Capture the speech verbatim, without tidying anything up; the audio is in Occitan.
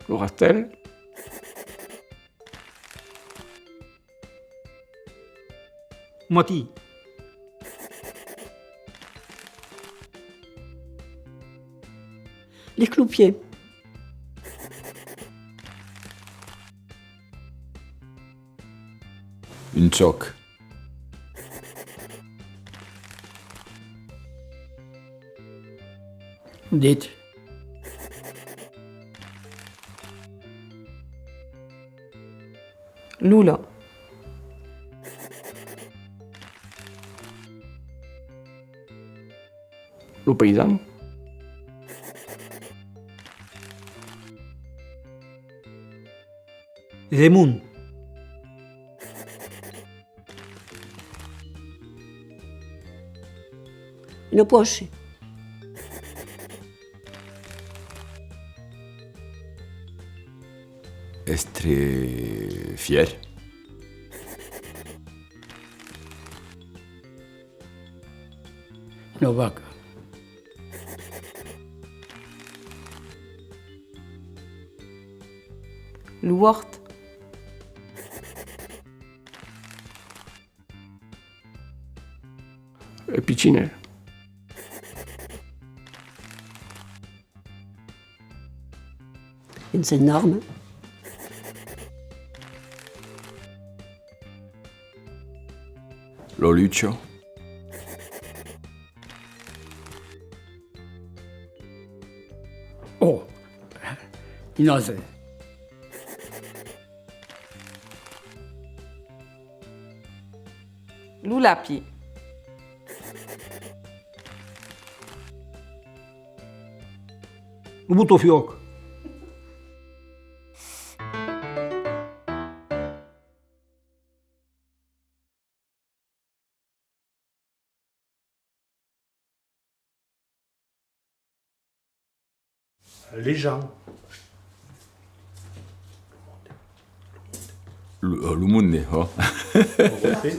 Lo rastèl. Matin. L'esclopièr. Un chòc. Dit. Lula. Lo paisan. Remont. Una pòcha. Èstre fièr. Una vaca. Lo òrt. E pichinèl. Un gendarme. Lo lucha. Oh, un ase. Lo lapin. Lo botafiòc. Les gens. Lo, lo monde, ò. On refait.